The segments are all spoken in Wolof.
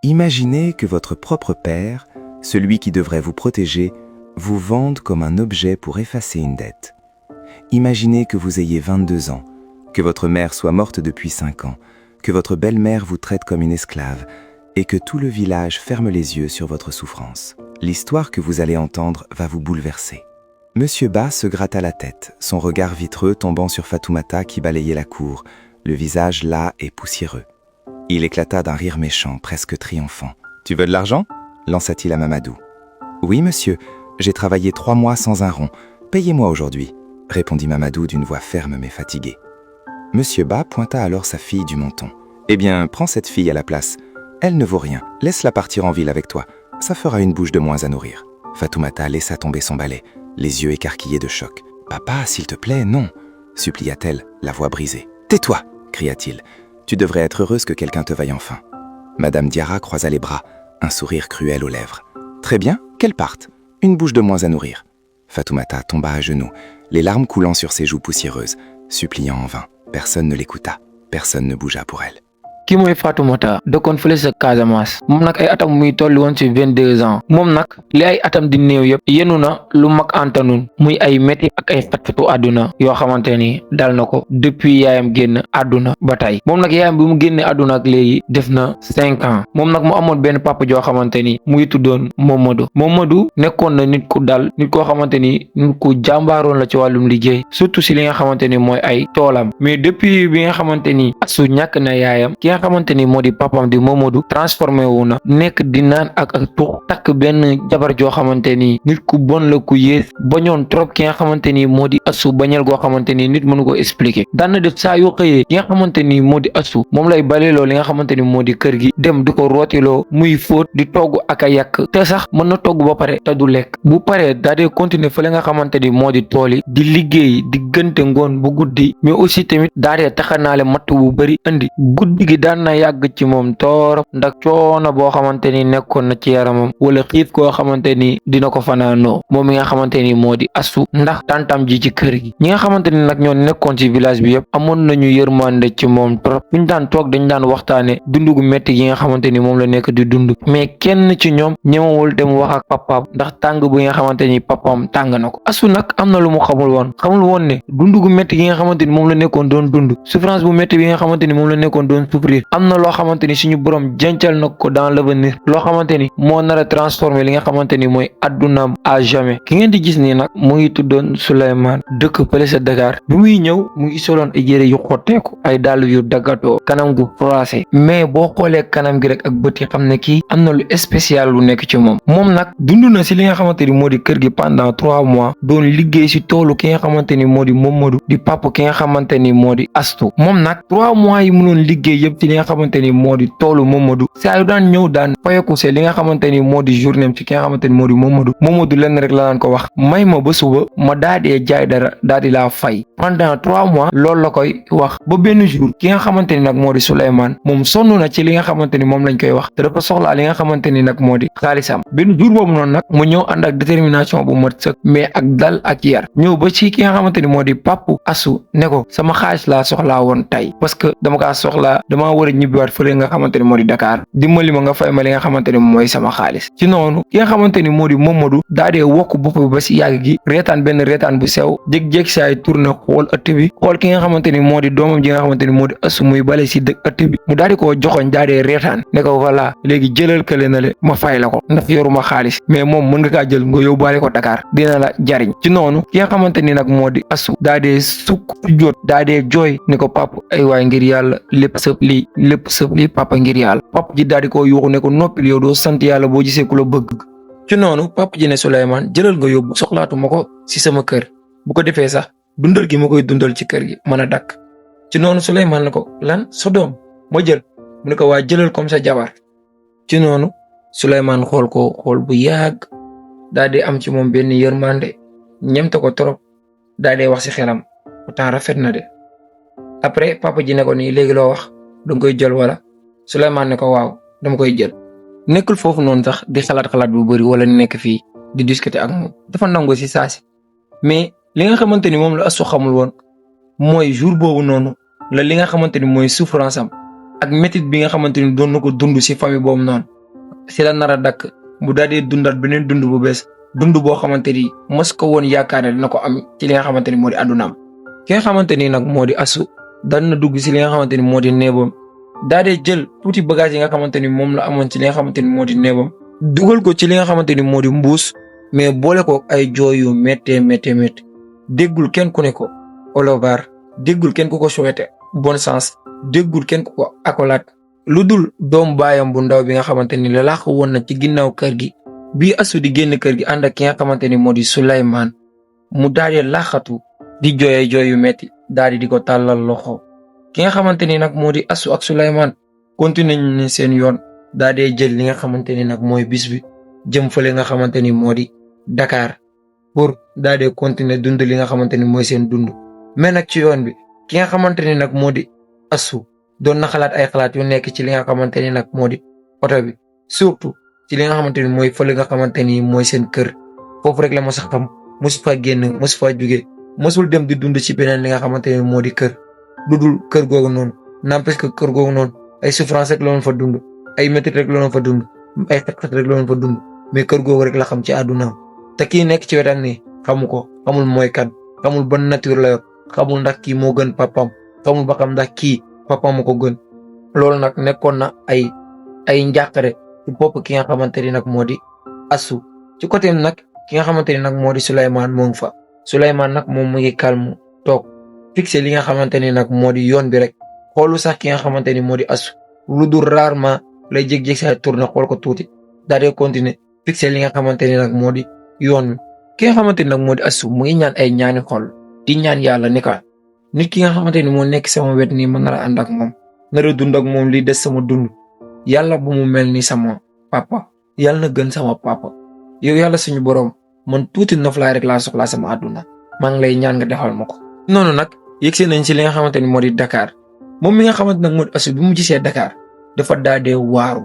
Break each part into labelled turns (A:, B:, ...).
A: Imaginez que votre propre père, celui qui devrait vous protéger, vous vende comme un objet pour effacer une dette. Imaginez que vous ayez 22 ans, que votre mère soit morte depuis 5 ans, que votre belle-mère vous traite comme une esclave et que tout le village ferme les yeux sur votre souffrance. L'histoire que vous allez entendre va vous bouleverser. Monsieur Ba se gratta la tête, son regard vitreux tombant sur Fatoumata qui balayait la cour, le visage las et poussiéreux. Il éclata d'un rire méchant, presque triomphant. « Tu veux de l'argent » lança-t-il à Mamadou. « Oui, monsieur, j'ai travaillé 3 mois sans un rond. Payez-moi aujourd'hui » répondit Mamadou d'une voix ferme mais fatiguée. Monsieur Ba pointa alors sa fille du menton. « Eh bien, prends cette fille à la place. Elle ne vaut rien. Laisse-la partir en ville avec toi. Ça fera une bouche de moins à nourrir. » Fatoumata laissa tomber son balai, les yeux écarquillés de choc. « Papa, s'il te plaît, non » supplia-t-elle, la voix brisée. « Tais-toi » cria-t-il. « Tu devrais être heureuse que quelqu'un te veuille enfin. » Madame Diarra croisa les bras, un sourire cruel aux lèvres. « Très bien, qu'elle parte. Une bouche de moins à nourrir. » Fatoumata tomba à genoux, les larmes coulant sur ses joues poussiéreuses, suppliant en vain. Personne ne l'écouta, personne ne bougea pour elle.
B: ki mooy Fatoumata dëkkoon fële sa Casamance moom nag ay atam muy toll woon ci 22 ans moom nag li ay atam di néew yëpp yenu na lu mag antanun muy ay métti ak ay fat-fatu àdduna yoo xamante ni dal na ko depuis yaayam génn àdduna ba tey moom nag yaayam bi mu génne àdduna ak léegi def na 5 ans moom nag mu amoon benn papa joo xamante ni muy tuddoon Momadou nekkoon na nit ku dal nit koo xamante ni nit ku jàmbaaroon la ci wàllum liggéey surtout si li nga xamante ni mooy ay toolam mais depuis bi nga xamante ni Astou ñàkk na yaayam xamante ni moo di papam di Momadou transformé wu na nekk di naan ak tux takk benn jabar joo xamante ni nit ku bon la ku yées bañoon trop ki nga xamante ni moo di Astou bañal goo xamante ni nit mënu ko expliquer daan na def saa yoo xëyee ki nga xamante ni moo di Astou moom lay baleloo li nga xamante ni moo di kër gi dem di ko rootiloo muy fóot di togg ak a yàq te sax mën na togg ba pare te du lekk bu paree daa dee continuer fa li nga xamante ni moo di tool yi di liggéey diggante ngoon bu guddi mais aussi tamit daa dee taxanaale matt bu bëri indi guddi gi daan na yàgg ci moom torop ndax coono boo xamante ni nekkoon na ci yaramam wala xiif koo xamante ni dina ko fanaanoo moom mi nga xamante ni moo di Astou ndax tantam ji ci kër gi ñi nga xamante ni nag ñoo nekkoon ci village bi yëpp amoon nañu yërmande ci moom trop buñ daan toog dañ daan waxtaane dundu gu metti gi nga xamante ni moom la nekk di dund mais kenn ci ñoom ñemewul dem wax ak papaam ndax tàng bu nga xamante ni papaam tàng na ko Astou nag am na lu mu xamul woon ne dundu gu metti gi nga xamante ni moom la nekkoon doon dund souffrance bu metti bi nga xamante ni moom la nekkoon doon souffrir am na loo xamante ni suñu borom jëncal na ko dans l'avenir loo xamante ni moo nar a transformer li nga xamante ni mooy addunaam à jamais ki ngeen di gis nii nag mu ngi tuddoon Souleymane dëkk pële sa Dakar bi muy ñëw mu ngi soloon ay yére yu xotteeku ay dàll yu daggatoo kanam gu froissé mais boo xoolee kanam gi rek ak bët yi xam ne kii am na lu spécial lu nekk ci moom nag dund na si li nga xamante ni moo di kër gi pendant 3 mois doon liggéey si toolu ki nga xamante ni moo di Momadou di papa ki nga xamante ni moo di Astou moom nag 3 mois yi mu doon liggéey yëpp ci li nga xamante ni moo di toolu Momadou saa yu daan ñëw daan fayeku see li nga xamante ni moo di journée ci ki nga xamante ni moo di Momadou lenn rek la daan ko wax may ma ba suba ma daa dee jaay dara daa di laa fay pendant 3 mois loolu la koy wax ba benn jour ki nga xamante ni nag moo di Souleymane moom sonn na ci li nga xamante ni moom lañ koy wax te dafa soxlaa li nga xamante ni nag moo di xaalisam benn jour boobu noonu nag mu ñëw ànd ak détermination bu mat sëkk mais ak dal ak yar ñëw ba ci ki nga xamante ni moo di papu Astou ne ko sama xaalis laa soxlaa woon tey parce que dama kaa soxlaa dama war a ñibbiwaat fële nga xamante ni moo di Dakar dimbali ma nga fay ma li nga xamante ni mooy sama xaalis ci noonu ki nga xamante ni moo di Momadou daa dee wokk bopp bi ba si yàgg gi reetaan benn reetaan bu sew jékki-jékki saay tourné xool ëtt bi xool ki nga xamante ni moo di doomam ji nga xamante ni moo di Astou muy bale si ëtt bi mu daal di koo joxoñ daa dee reetaan ne ko voilà léegi jëlal kële na le ma fay la ko ndax yoruma xaalis mais moom mën nga kaa jël nga yóbbaale ko Dakar dina la jariñ ci noonu ki nga xamante ni nag moo di Astou daa dee sukk jot daa dee jooy ne ko papa ay waay ngir yàlla lépp sëp lii papa ngir yàlla papa ji daal di ko yuuxu ne ko noppil yow doo sant yàlla boo gisee ku la bëgg ci noonu papa ji ne Souleymane jëlal nga yóbbu soxlaatu ma ko si sama kër bu ko defee sax dundal gi ma koy dundal ci kër gi mën a dakk ci noonu Souleymane ne ko lan sa doom ma jël mu ne ko waa jëlal comme sa jabar ci noonu Souleymane xool ko xool bu yàgg daal di am ci moom benn yërmande ñemte ko trop daal di wax si xelam pourtant rafet na de après papa ji ne ko nii léegi loo wax danga koy jël wala Souleymane ne ko waaw dama koy jël nekkul foofu noonu sax di xalaat bu bëri wala nekk fii di discuter ak moom dafa nangu si saasi mais li nga xamante ni moom la Astou xamul woon mooy jour boobu noonu la li nga xamante ni mooy souffrance am ak métit bi nga xamante ni doon na ko dund si famille boobu noonu si la nar a dakk mu daal di dundat beneen dund bu bees dund boo xamante ni mos ko woon yaakaar ne dina ko am ci li nga xamante ni moo di àddunaam ki nga xamante ni nag moo di Astou daan na dugg si li nga xamante ni moo di néebam daa dee jël tuuti bagage yi nga xamante ni moom la amoon ci li nga xamante ni moo di néebam dugal ko ci li nga xamante ni moo di mbuus mais boole ko ay jooy yu méttee déggul kenn ku ne ko au revoir déggul kenn ku ko souhaité bonne chance déggul kenn ku ko accolade lu dul doom baayam bu ndaw bi nga xamante ni la laax woon na ci ginnaaw kër gi bii Astou di génn kër gi ànd ak ki nga xamante ni moo di Souleymane mu daal di laaxatu di jooy jooy yu metti daal di ko tàllal loxo ki nga xamante ni nag moo di Astou ak Souleymane continué nañ seen yoon daal di jël li nga xamante ni nag mooy bis bi jëm fële nga xamante ni moo di Dakar pour daal di continuer dund li nga xamante ni mooy seen dund mais nag ci yoon bi ki nga xamante ni nag moo di Astou doon na xalaat ay xalaat yu nekk ci li nga xamante ni nag moo di oto bi surtout ci li nga xamante ni mooy fële nga xamante ni mooy seen kër foofu rek la mos a xam mosu fa génn mosu fa jóge mosul dem di dund ci beneen li nga xamante ni moo di kër lu dul kër googu noonu n'empêche que kër googu noonu ay souffrance rek la doon fa dund ay métit rek la doon fa dund ay xat-xat rek la doon fa dund mais kër googu rek la xam ci àddunaam te kii nekk ci wetam ni xamu ko xamul mooy kan xamul ban nature la yor xamul ndax kii moo gën papam xamul ba xam ndax kii papam moo ko gën loolu nag nekkoon na ay njàqare ci bopp ki nga xamante ni nag moo di Astou ci côté nag ki nga xamante ni nag moo di Souleymane moo ngi fa Souleymane nag moom mu ngi calme toog fixé li nga xamante ni nag moo di yoon bi rek xoolu sax ki nga xamante ni moo di Astou lu dul rarement lay jég-jég say tourné xool ko tuuti daal di continuer fixé li nga xamante ni nag moo di yoon wi ki nga xamante ni nag moo di Astou mu ngi ñaan ay ñaani xol di ñaan yàlla ni ka nit ki nga xamante ni moo nekk sama wet nii ma nar a ànd ak moom nar a dund ak moom li des sama dund yàlla bu mu mel ni sama papa yàlla na gën sama papa yow yàlla suñu borom man tuuti noflaay rek laa soxlaa sama àdduna maa ngi lay ñaan nga defal ma ko. noonu nag yëgsee nañ ci li nga xamante ni moo di Dakar moom mi nga xamante nag moo di Astou bi mu gisee Dakar dafa daadee waaru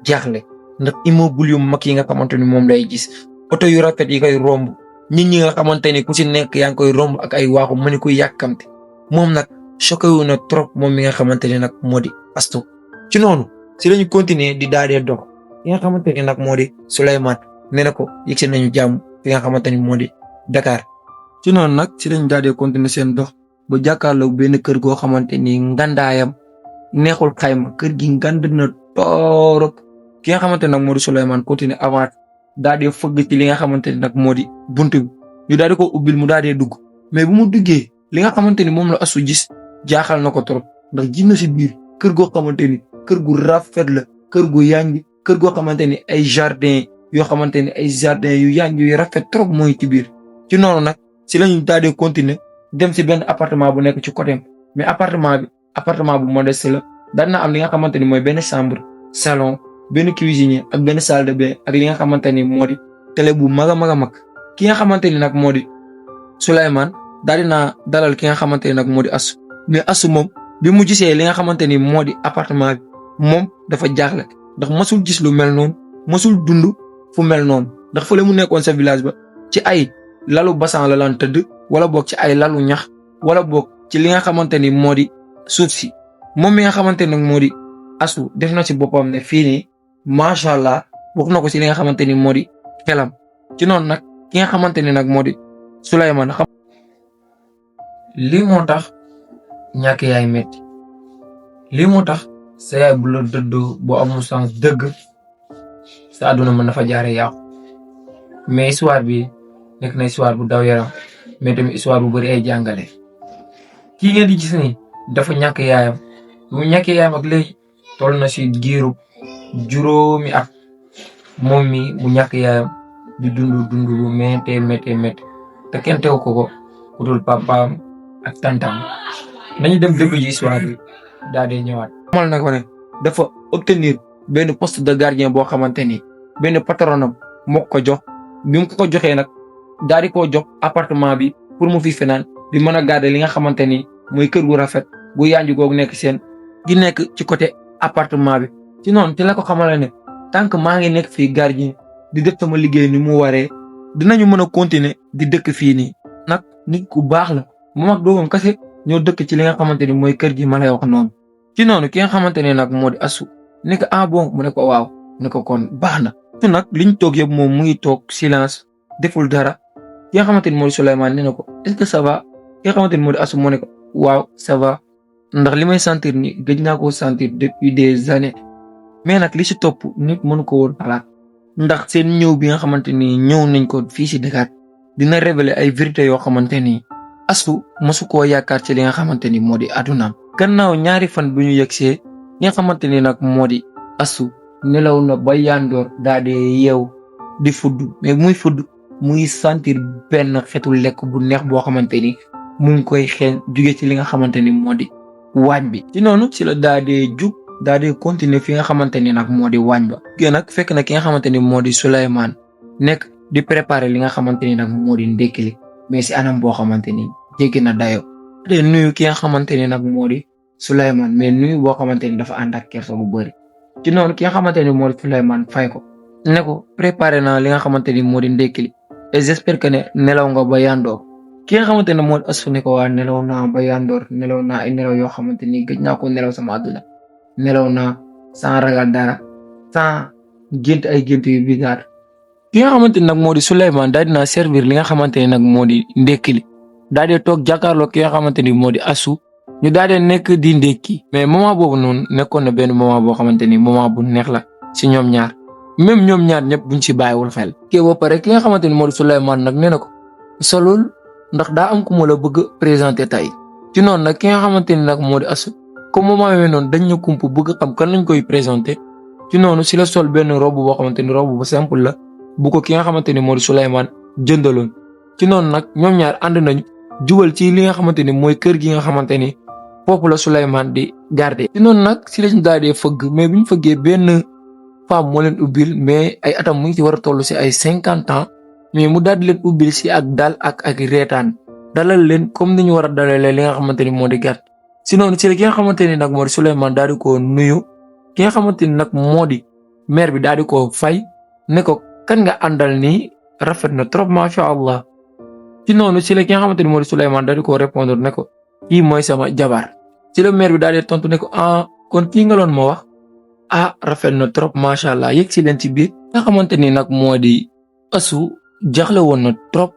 B: jaaxle ndax immeuble yu mag yi nga xamante ni moom lay gis oto yu rafet yi koy romb nit ñi nga xamante ni ku ci nekk yaa ngi koy romb ak ay waaxu mën ni koy yàkkamte moom nag choqué wu na trop moom mi nga xamante ni nag moo di Astou ci noonu si lañu continuer di daadee dox ki nga xamante ni nag moo di Souleymane nee na ko yëgsee nañu jàmm fi nga xamante ni moo di Dakar ci noonu nag si lañu daadee continuer seen dox ba jàkkaarloog benn kër goo xamante ni ngandaayam neexul xayma kër gi ngand na toorop ki nga xamante nag moo di Souleymane continuer avant daal di fëgg ci li nga xamante ni nag moo di buntu bi ñu daal di ko ubbil mu daal di dugg mais bu mu duggee li nga xamante ni moom la Astou gis jaaxal na ko trop ndax gis na si biir kër goo xamante ni kër gu rafet la kër gu yanj kër goo xamante ni ay jardin yoo xamante ni ay jardin yu yanj yu rafet trop mooy ci biir ci noonu nag si lañu daal di continuer dem si benn appartement bu nekk ci côté mais appartement bu modeste la daan na am li nga xamante ni mooy benn chambre salon benn cuisinier ak benn salle de bain ak li nga xamante ni moo di télé bu mag a mag ki nga xamante ni nag moo di Souleymane daal dinaa dalal ki nga xamante ni nag moo di Astou mais Astou moom bi mu gisee li nga xamante ni moo di appartement bi moom dafa jaaxle ndax masul gis lu mel noonu masul dund fu mel noonu ndax fële mu nekkoon sa village ba ci ay lalu basan la lan tëdd wala boog ci ay lalu ñax wala boog ci li nga xamante ni moo di suuf si moom mi nga xamante ni nag moo di Astou def na ci boppam ne fii nii macha allah wax na ko ci li nga xamante ni moo di xelam ci noonu nag ki nga xamante ni nag moo di Souleymane xam lii moo tax ñàkk yaay metti lii moo tax sa yaay bu la dëddoo boo amul sens dëgg sa àdduna mën na fa jaare yàqu mais histoire bi nekk na histoire bu daw yaram mais tamit histoire bu bëri ay jàngale kii ngeen di gis ni dafa ñàkk yaayam bu ñàkkee yaayam ak léegi toll na si giiru juróomi at moom mi mu ñàkk yaayam di dund bu méttee te kenn teew ko ku dul papaam ak tantam nañu dem déglu ji histoire bi daal di ñëwaat. xamal na ko ne dafa obtenir benn poste de gardien boo xamante ni benn patronam moo ko jox bi mu ko joxee nag daal di koo jox appartement bi pour mu fi fanaan di mën a garder li nga xamante ni mooy kër gu rafet gu yanj googu nekk seen gi nekk ci côté appartement bi. ci noonu ci la ko xamale ne tant que maa ngi nekk fii gardien di def sama liggéey ni mu waree dinañu mën a continuer di dëkk fii nii nag nit ku baax la moom ak doomam kese ñoo dëkk ci li nga xamante ni mooy kër gi ma lay wax noonu ci noonu ki nga xamante ne nag moo di Asu ne ko bon mu ne ko waaw ne ko kon baax na su nag liñ toog yëpp moom mu ngi toog silence deful dara ki nga xamante ni moo di Souleymane ne na ko est-ce que ça va ki nga xamante ni moo di Asu mu ne ko waaw ça va ndax li may sentir ni gëj naa koo sentir depuis des années mais nag li ci topp nit mënu ko woon xalaat ndax seen ñëw bi nga xamante ni ñëw nañ ko fii ci Dakar dina révéler ay vérité yoo xamante ni Asu mosu koo yaakaar ci li nga xamante ni moo di àddunaam gannaaw ñaari fan bu ñu yegsee li nga xamante ni nag moo di Asu nelaw na ba yandoor daa dee yeew di fudd mais muy fudd muy sentir benn xetu lekk bu neex boo xamante ni mu ngi koy xeeñ jóge ci li nga xamante ni moo di waañ bi ci noonu ci la daa dee jug daa dee continuer fi nga xamante ni nag moo di waañ ba gée nag fekk na ki nga xamante ni moo di Souleymane nekk di préparer li nga xamante ni nag moo di ndékki li mais si anam boo xamante ni jéggi na dayo de nuyu ki nga xamante ni nag moo di Souleymane mais nuyu boo xamante ni dafa ànd ak kersa bu bëri ci noonu ki nga xamante ni moo di Souleymane fay ko ne ko préparé naa li nga xamante ni moo di ndékki li et j'espère que ne nelaw nga ba yandoor ki nga xamante ne moo di Asu ne ko waa nelaw naa ba yandoor nelaw naa ay nelaw yoo xamante ni gëj naa ko nelaw sama àdduna nelaw naa sans ragal dara sans gént ay gént yu bizarre ki nga xamante ni nag moo di Souleymane daal dinaa servir li nga xamante ni nag moo di ndékki li daal di toog jàkkaarloo ki nga xamante ni moo di Asu ñu daal di nekk di ndékki mais moment boobu noonu nekkoon na benn moment boo xamante ni moment bu neex la si ñoom ñaar même ñoom ñaar ñëpp buñ ci bàyyiwul xel. kii ba pare ki nga xamante ni moo di Souleymane nag nee na ko solul ndax daa am ku ma la bëgg présenter tey ci noonu nag ki nga xamante ni nag moo di Asu comme moment yooyu noonu dañ ñu kump bëgg xam kan lañ koy présenter ci noonu si la sol benn robe boo xamante ni robe bu simple la bu ko ki nga xamante ni moo di Souleymane jëndaloon ci noonu nag ñoom ñaar ànd nañ jubal ci li nga xamante ni mooy kër gi nga xamante ni foofu la Souleymane di garder ci noonu nag si lañ daal di fëgg mais bu ñu fëggee benn femme moo leen ubbil mais ay atam mu ngi ci war a toll si ay 50 ans mais mu daal di leen ubbil si ak dal ak reetaan dalal leen comme ni ñu war a dalalee li nga xamante ni moo di gàtt si noonu si la ki nga xamante ni nag moo di Souleymane daal di ko nuyu ki nga xamante ni nag moo di maire bi daal di ko fay ne ko kan nga àndal nii rafet na trop macha allah ci noonu si la ki nga xamante ni moo di Souleymane daal di ko répondre ne ko kii mooy sama jabar ci la maire bi daal di tontu ne ko kon kii nga loon ma wax rafet na trop macha allah yegg si leen ci biir nga xamante ni nag moo di Asu jaxle woon na trop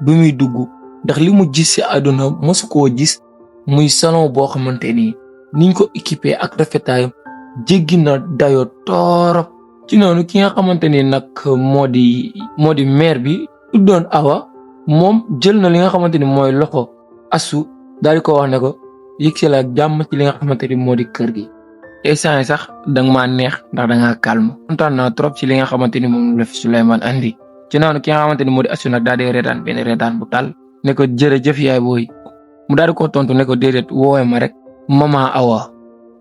B: bi muy dugg ndax li mu gis si àdduna mosu koo gis muy salon boo xamante ni niñ ko équipé ak rafetaayam jéggi na dayoo torop ci noonu ki nga xamante ni nag moo di maire bi tuddoon Awa moom jël na li nga xamante ni mooy loxo Asu daal di ko wax ne ko yegg si la ak jàmm ci li nga xamante ni moo di kër gi instant yi sax danga maa neex ndax dangaa calme kontaan naa trop ci li nga xamante ni moom la fi Souleymane andi ci noonu ki nga xamante ni moo di Asu nag daal di reetaan benn reetaan bu tal ne ko jërëjëf yaay booy mu daal di ko tontu ne ko déedéet woowee ma rek maman Awa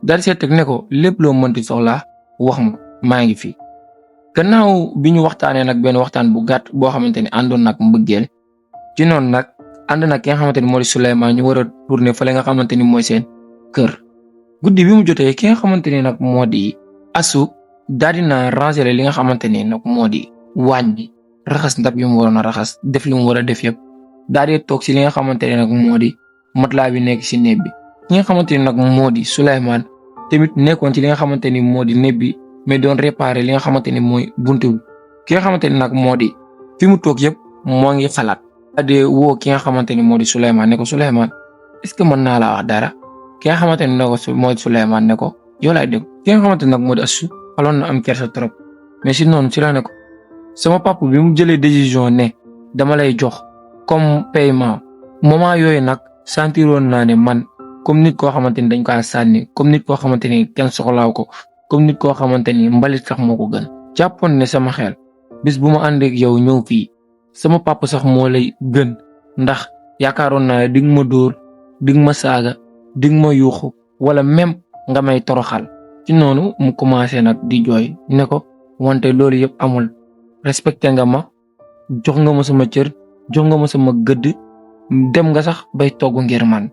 B: daal di seet teg ne ko lépp loo mënti soxlaa wax ma maa ngi fi. gannaaw bi ñu waxtaanee nag benn waxtaan bu gàtt boo xamante ni àndoon nag mbëggeel ci noonu nag ànd nag ki nga xamante ni moo di Souleymane ñu war a tourner fële nga xamante ni mooy seen kër. guddi bi mu jotee ki nga xamante ni nag moo di Asu daal dina ranger li nga xamante ni nag moo di waañ bi raxas ndab yu mu waroon a raxas def li mu war a def yëpp daal di toog si li nga xamante ni nag moo di matelas bi nekk si néeg bi ki nga xamante ni nag moo di Souleymane tamit nekkoon ci li nga xamante ni moo di néeg bi mais doon réparer li nga xamante ni mooy buntu bi ki nga xamante ni nag moo di fi mu toog yëpp moo ngi xalaat daal di woo ki nga xamante ni moo di Souleymane ne ko Souleymane est-ce que mën naa laa wax dara ki nga xamante ni nag moo di Souleymane ne ko yow laay dégg ki nga xamante ni nag moo di Asu xaloon na am kersa trop mais si noonu ci la ne ko sama papa bi mu jëlee décision ne dama lay jox comme paiement moment yooyu nag sentiroon naa ne man comme nit koo xamante ni dañ ko sànni comme nit koo xamante ni kenn soxlaaw ko comme nit koo xamante ni mbalit sax moo ko gën jàppoon ne sama xel bis bu ma àndee ak yow ñëw fii sama papa sax moo lay gën ndax yaakaaroon naa ne dig ma dóor dig ma saaga dig ma yuuxu wala même nga may toroxal ci noonu mu commencé nag di jooy ne ko wante loolu yëpp amul respecté nga ma jox nga ma sama cër jox nga ma sama gëdd dem nga sax bay togg ngir man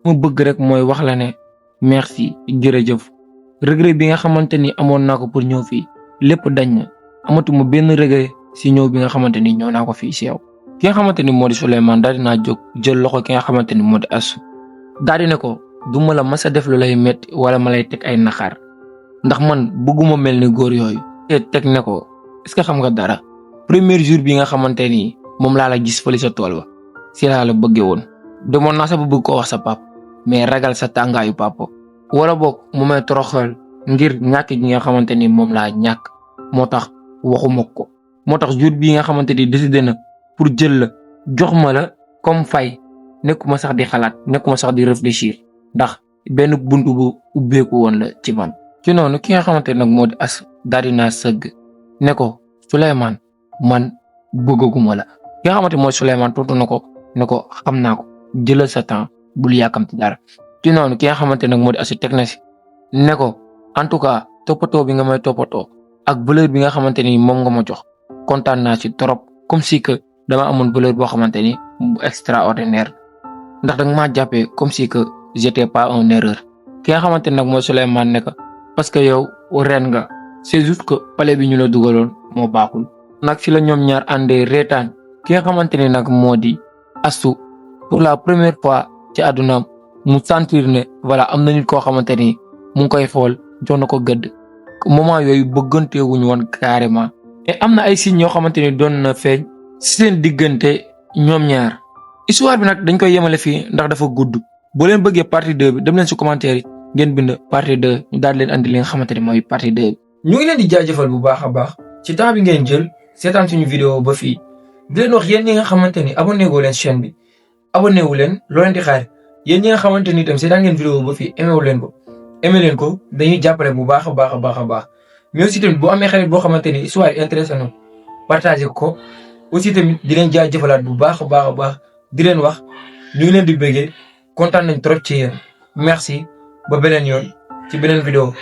B: ma bëgg rek mooy wax la ne merci jërëjëf regret bi nga xamante ni amoon naa ko pour ñëw fii lépp dañ na amatuma benn regret si ñëw bi nga xamante ni ñëw naa ko fii si yow. ki nga xamante ni moo di Souleymane daal dinaa jóg jël loxo ki nga xamante ni moo di Asu daal di ne ko du ma la mas a def lu lay metti wala ma lay teg ay naxaar ndax man bëgguma mel ni góor yooyu. te teg ne ko est-ce que xam nga dara premier jour bi nga xamante ni moom laa la gis fële sa tool ba si laa la bëggee woon demoon naa sa ba bëgg koo wax sa pap mais ragal sa tàngaayu papa wala boog mu may toroxal ngir ñàkk gi nga xamante ni moom laa ñàkk moo tax waxuma ko moo tax jour bii nga xamante ni décidé na pour jël la jox ma la comme fay nekkuma sax di xalaat nekkuma sax di réfléchir ndax benn buntu bu ubbeeku woon la ci man. ci noonu ki nga xamante nag moo di as daal dinaa sëgg ne ko Souleymane man bëggaguma la ki nga xamante mooy Souleymane tontu na ko ne ko xam naa ko jëlal sa temps bul yàkkamti dara. ci noonu ki nga xamante nag moo di as teg na si ne ko en tout cas toppatoo bi nga may toppatoo ak valeur bi nga xamante ni moom nga ma jox kontaan naa ci trop comme si que dama amoon valeur boo xamante ni bu extraordinaire ndax danga maa jàppee comme si que j'étais pas en erreur. ki nga xamante nag mooy Souleymane ne ko parce que yow ren nga c'est juste que palais bi ñu la dugaloon moo baaxul. nag ci la ñoom ñaar àndee reetaan ki nga xamante ni nag moo di Astou pour la première fois ci àddunaam mu sentir ne voilà am na nit koo xamante ni mu ngi koy xool jox na ko gëdd moment yooyu bëgganteewuñu woon carrément. et am na ay signes yoo xamante ni doon na feeñ ci seen diggante ñoom ñaar. histoire bi nag dañ koy yemale fii ndax dafa gudd boo leen bëggee partie 2 bi dem leen ci commentaire yi ngeen bind partie 2 ñu daal leen andi li nga xamante ni mooy partie 2 bi. ñu ngi leen di jaajëfal bu baax a baax ci temps bi ngeen jël seetaan suñu vidéo ba fii di leen wax yéen ñi nga xamante ni abonné goo leen chaîne bi abonné wu leen loo leen di xaar yéen ñi nga xamante ni itam seetaan ngeen vidéo ba fii aimé leen ko dañuy jàppale bu baax a baax a baax a baax mais aussi tamit boo amee xarit boo xamante ni histoire intéressant na partagé ko aussi tamit di leen jaajëfalaat bu baax a baax a baax di leen wax ñu ngi leen di bëggee kontaan nañ trop ci yéen merci ba beneen yoon ci beneen vidéo.